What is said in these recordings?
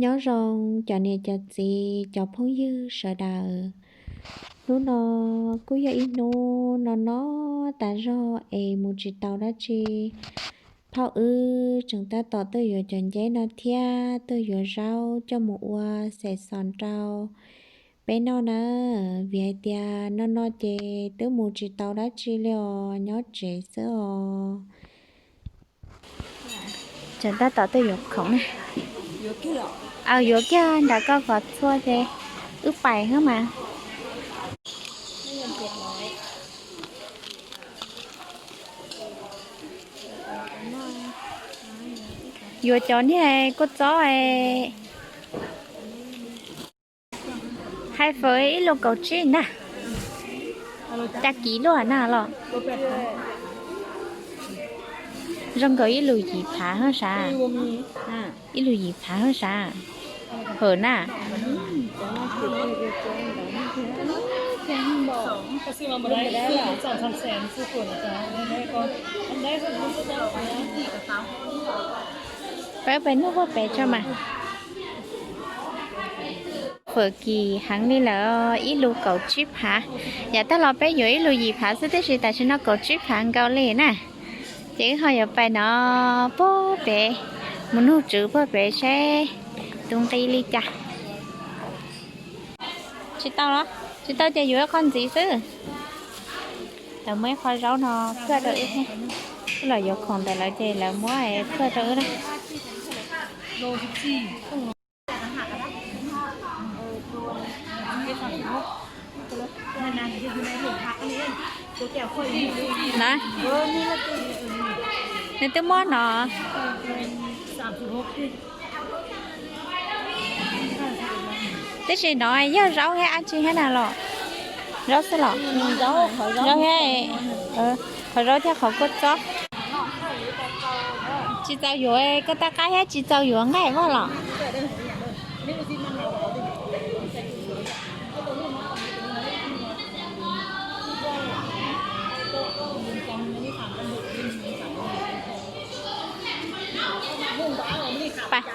Nyob zoo cov niam cov txiv cov phooj ywg sawv daws. Hnub no kuj yog ib hnub no no tas zog es mus tsis tau dab tsi. Phauj wb tseem tab tom tuaj yuav cov nceb no thiab tuaj yuav zaub coj mus ua xes xos rau peb noj na, vim hais tias no no ces twb mus tsis tau dab tsi li os, nyob tsev xwb os. Tseem tab tom tuaj yuav khoom na. Aw, yuav kiag nram koj kom txhua ces wb pais xwb mas. Yuav cov niag kua txob, hais fawm ib lus kaum tsib na. Cas kiv luaj na los. Zoo nkaus ib lus yim phav hab sav. Ib lus yim phav hab sav. Hawm na. Peb pem nub pem tso mas. Fawm kim heev li lawm, ib lus kaum tsib phav. Yav tag los peb yuav ib lus yim phav xwb, tiam sis tam sim no kaum tsib phav nkaus li na. Ces wb ho yuav pais no puag pem, mus nug tswv puag pem saib tus nqi li cas. Tsis tau los? Tsis tau ces yuav ib qho ntxiv xwb. Lawv muab ib qho zaub no phaj rau wb thiab. Wb los yuav khoom ntawm lawv ces lawv muab phaj rau wb na. Na, nws twb muab no. Tab sis no yog zaub thiab dab tsi thiab na los? Zaub xwb los? Zaub thiab, qhov zaub thiab qhov kua txob. Tsis txaus yuav koj tab qab thiab tsis txaus yuav nqaij vaj los? Pais,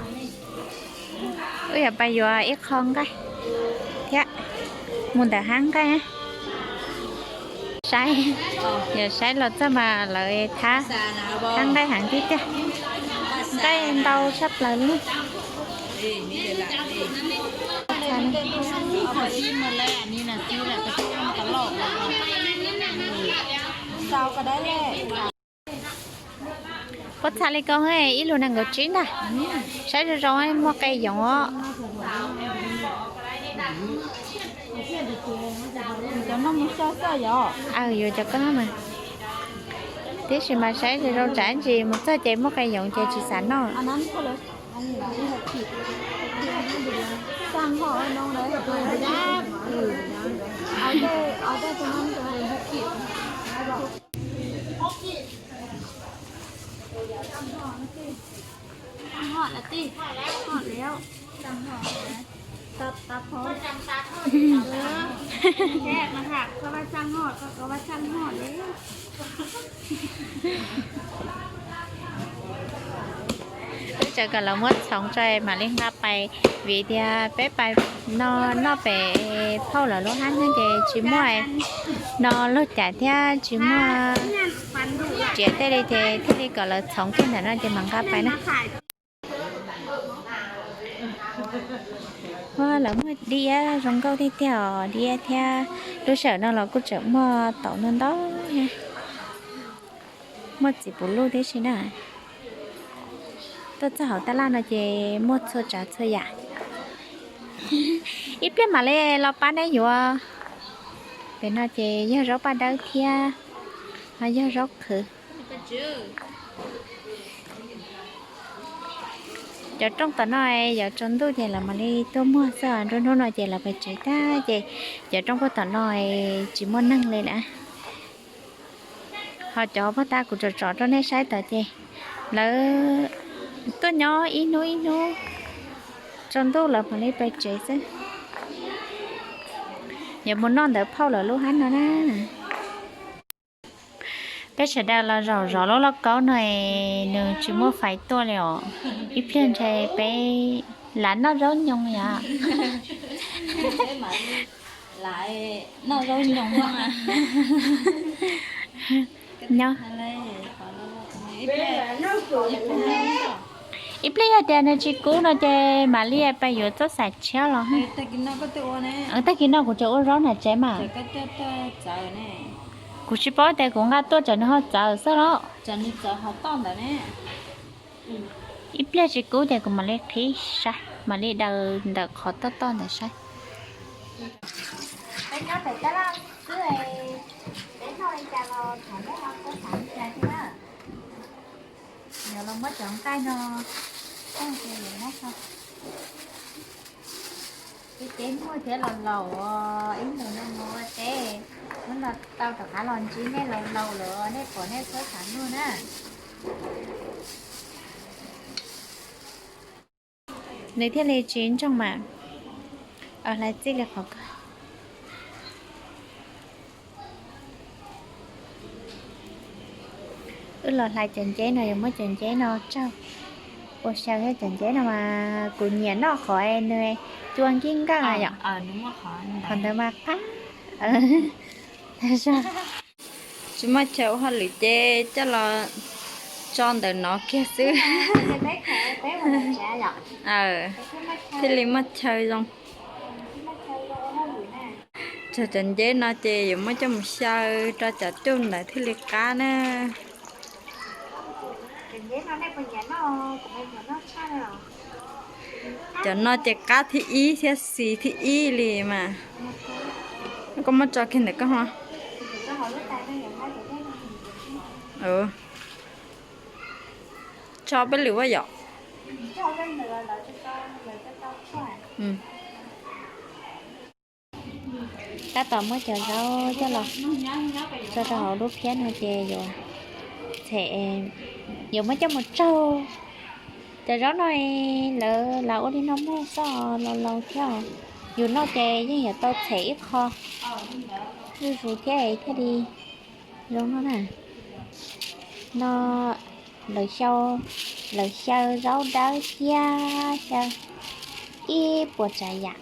wb yuav pais yuav ib qho nqaij thiab mus ntawm hab nqaij. Saib, yog saib los txog mas lawv thab, thab nqaij heev tiag tiag. Nqaij ntau tshaj plaws li. Pob txha li ko ib lus nees nkaum tsib ntag. Saib zoo zoo muaj qe yoov os. Aw, yuav cov ko mas. Tiam sis mas saib zoo zoo tsam ntsis mus txog ces muaj qe yoov ces tsis xav noj. Wb tseem kom lawv muab txhoov tso mam li nqa pais, vim tias peb pais no noj pem phauj lawv lub hab no ces tsis muaj no luag cam thiab tsis muaj riam tej li ces thiaj li kom lawv txhoov kiag ntawm no ces mam nqa pais na. Lawv muaj diab zoo nkauj tiag tiag os, diab thiab lub sij hawm no los kuj tseem muaj taum ntau ntau thiab. Muaj txiv puv luj tib si na. Tuaj txog hauv tab laj no ces muaj txhua tsav txhua yam. Ib pliag mam li los pab neb yuav. Pem no ces yog zaub paj dawb thiab ho yog zaub qhwv. Cov rooj tom no yuav tsaus ntuj ces lawv mam li tuaj muag xwb, nruab hnub no ces lawv pais tsev tag ces cov rooj puag tom no tsis muaj neeg li lawm. Ho cov paj tas kuv tsom tsom rau nej saib tod ces lawv tuaj nyob ib hnub ib hnub, tsaus ntuj lawv mam li pais tsev xwb. Yuav mus noj ntawv phauj lawv lub hab no na. Peb sawv daws los zaum zov lub lauj kaub no es nws tsis muaj fais tuaj li os. Ib pliag ntshe peb lam noj zaub nyoos yom. Nyob, ib pliag yog tias nws tsis kub no ces mam li pais yuav txoj xaim tshiab los. Tag kis no kuv tseem ua zaub nram tsev mas. Kuv tsis paub tias kuv nqa tuaj tsam nws ho txawv xwb los. Ib pliag tsis kub ces kuv mam li qhib saib, mam li daws ntawm qhov toj toj ntawd saib. Peb nyob pem tab laj xwb, peb noj li cas los thov nej ho kuj xav li cas thiab na. Yog los muab cov nqaij no, teb muag thiab los laus, ib ntus no mus ua teb, hnub no tau rov qab los ntsib nej laus laus lawm, nej pom nej txhob xav luag na. Nws thiaj li tsis ntsoog mas. Hlais txij li qhov ko. Wb los hlais cov nceb no, yuav muab cov nceb no tsaug ua xyaw thiab. Cov nceb no mas kuv nyiam noj qhov nws cua nkij nkeej yom. Qhov ntawd mas qab. Tsis muaj chaw ua hauj lwm ces coj los tso ntawm no kiag xwb. Thiaj li muaj chaw zoo. Tsuas cov nceb no ces yuav muab coj mus xyaw rau cov cuj ntawd thiaj li qab na. Cov no ces qab thib ib thiab xis thib ib li mas. Koj muab tso kiag ntawm koj ho. Tso peb lwm ua yom. Tab tom muab cov zaub coj los tso rau hauv lub phiab no ces yuav txhem, yuav muab coj mus tsaug. Cov zaub no lawv ua li no muag xwb, laus laus thiab. Yus noj ces yeej yuav tau txhem ib qho zuj zus thiab thiaj li zoo noj na. No lawv xyaw, lawv xyaw zaub dawb thiab xyaw ib puas tsav yam.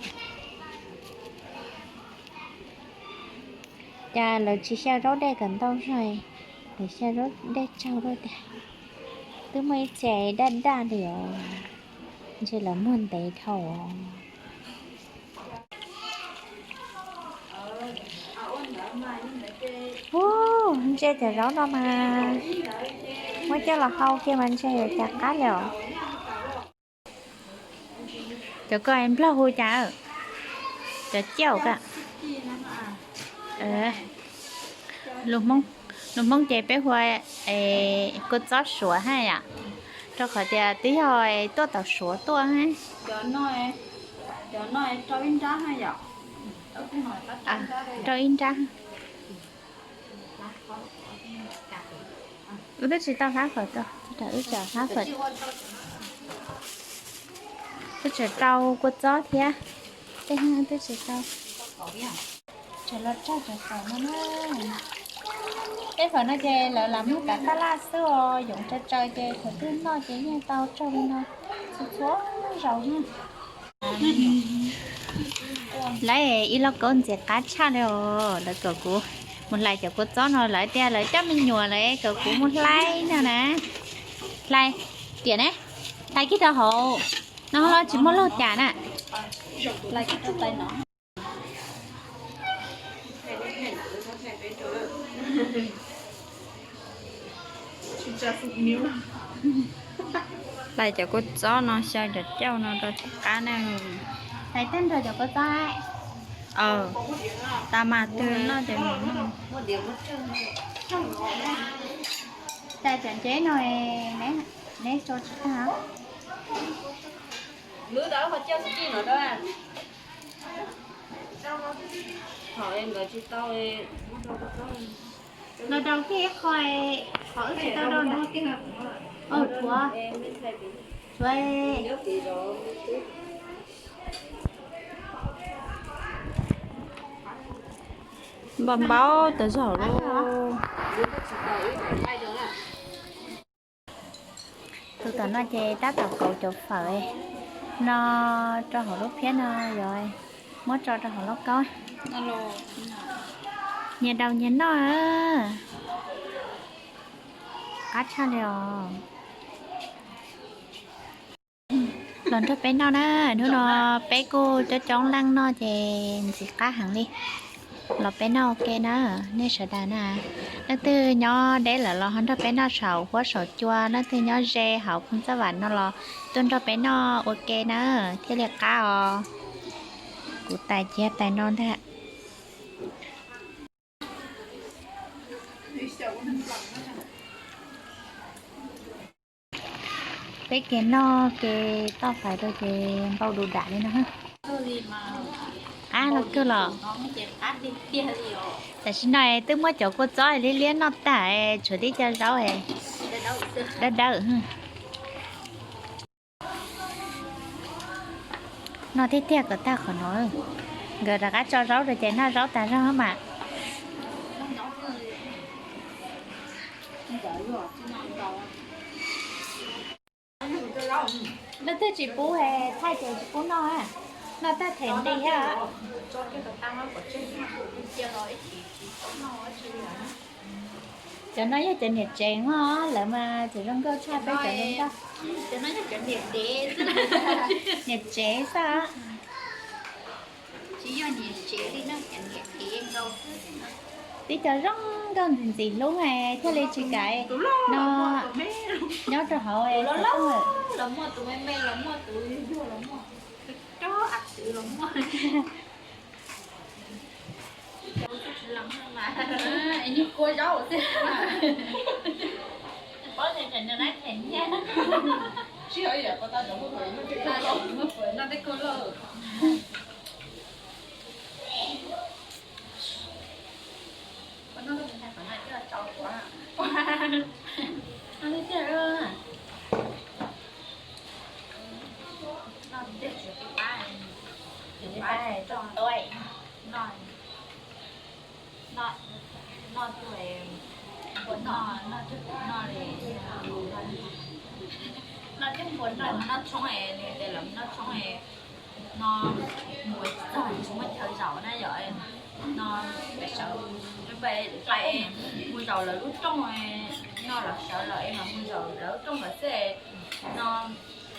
Cas lawv tsis xyaw zaub dej kom ntau zog, lawv xyaw zaub dej tsaug luaj tiag. Twb muaj ib txhia daj daj li os, ntshe lawv muag ntev dhau os. Ub, ntshe cov zaub no mas muab coj los hau kiag mas ntshe yuav cas qab li os. Cov ko nplog hu cas? Cov ciauj ka. Lus Hmoob ces peb hu ua kua txob Suav haj yam, rau qhov tias twb yog tuaj tom Suav tuaj. Rau ib nrab. Wb twb tsis tau hlab phom tuaj, wb tseem hlab phom, wb tseem rau kua txob thiab, tej no twb tsis tau. Tseem los tsaug cov phom no na. Tej phom no ces lawv lam muag kav taj laj xwb os, yoov tsawv tsawv ces thaum twg noj ces yeej tau tsaug li no, txhua txhua zaus na. Lawv ib lauj kaub ntxim qab tshaj li os, lawv kom kuv mus hlais cov kua txob no, lawv tias lawv coj me nyuam lawv kom kuv mus hlais no na. Hlais, riam ne, hlais kiag rau hauv no los tsis muaj lub cas na. Hlais cov kua txob no xyaw cov ciauj no rau thiaj qab na. Hlais tag nrho cov kua txob. Tag mas twg noj ces mus noj. Cas cov nceb no neb tso tsis tag. Thaum nkawd tsis tau, muab rau kua txob. Los rau kiag ib qho, qhov wb tsis tau rau na. Tshuav, tshuav. Npau npau tas zog lauj. Tus tom no ces tab tom kauv cov fawm no rau hauv lub phiab no, yuav muab tso rau hauv lauj kaub. Nyias daus nyias noj. Qab tshaj li os. Los nrog peb noj na, hnub no peb kuj coob coob leej noj ces ntxim qab heev li. Los peb noj ua ke na, nej sawv daws na. Leej twg nyob deb lawm los ho nrog peb noj saum huab saum cua, leej twg nyob ze hauv phooj xab vam no los tuaj nrog peb noj ua ke na, thiaj li qab os. Kuv tais cia tais no ntag. Peb ke noj ke toj fais rau ces npau du dam li no. Qab no kawg los. Tam sim no twb muab cov kua txob liab liab noj tag, tshuav tib co zaub dawb dawb. Noj tiag tiag kom tag qhov no. Nkawd rov qab tso zaub rau ces noj zaub tas zog mas. Leej twg tsis pub, thaij ces tsis pub noj, noj tag them nti. Cov no yog cov niam tsev os, lawv mas tseem zoo nkauj tshaj peb cov zoo nkauj. Niam tsev xwb. Tib co zoo nkauj ntxim ntxim hlub thiaj li tsis kam no nyob rau hauv. Los muaj tus me me los muaj, tus yuag los muaj, tus rog a twv los muaj. Nyuag kua zaub xwb. Paub tias tsam nws lab them nyiaj. Sij hawm yam ko tau cov muaj phuam noj tej kua lawm. Noj cuag, noj cuag noj li, noj cuag noj tshoob li, lawv noj tshoob no mus txog tsis muaj chaw zaum na yom. No pem sawv, pem mus zaum lawv lub rooj, noj los sawv los es mas mus zaum lawv lub rooj lawm xwb. No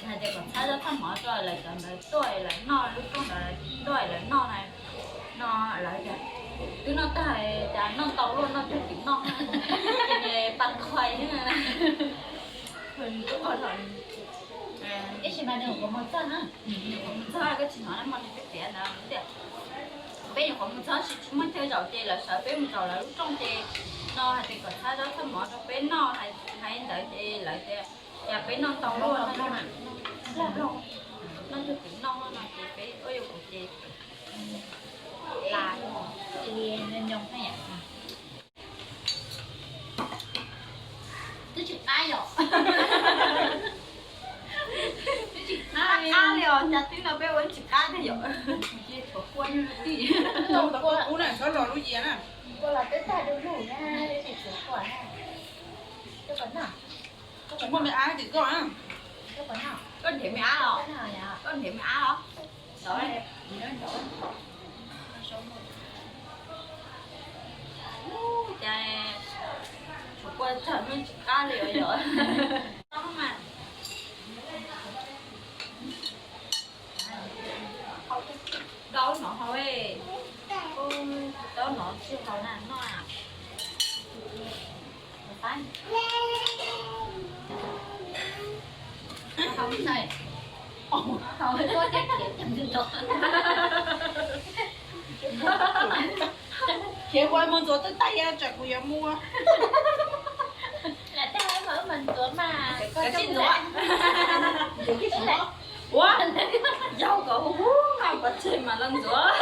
hais tias kom txhab zaub txhab mov rau lawv cov ntawd tuaj lawv noj, lub rooj ntawd tuaj lawv noj na. No lawv tias twb noj tag, cas noj ntau luaj, noj cuag tim noj, ces nws pab qhua xwb. Ib sim mas nws nyuam qhuav mus txog na, nyuam qhuav mus txog, koj tsis hnov na, hmo no peb piav ntawd tias peb nyuam qhuav mus txog, tsis muaj chaw zaum ces lawv sawv peb mus zaum lawv lub rooj ces no hais tias kom txhab zaub txhab mov rau peb noj, hais ntawd ces lawv tias cas peb noj ntau luaj, noj cuag tim noj no ces peb ua yuav kuv ces la cia li nyoos na yom. Twb tsis qab yom. Twb tsis qab li os, cas twb no peb ua tsis qab tiag yom. Tshuav kua nyuj tij. Kua kub na, txhob los lub yias na. Kua los twb tag du lug na, twb tsis tshuav kua na. Koj puas noj? Tsis muaj me ab tim koj na. Koj nrhiav me ab los? Koj nrhiav me ab los? Cas tshuav kua tag no tsis qab li os yom. Dau no hau, dau no tsis hau na no. Khiav ua mus ntxuav twb tag, tsam kuv yuav mus. Lam tag mas mus ntxuav mas. Koj tsis ntxuav. Ua, yog kom hu hu no pov tseg mas los ntxuav.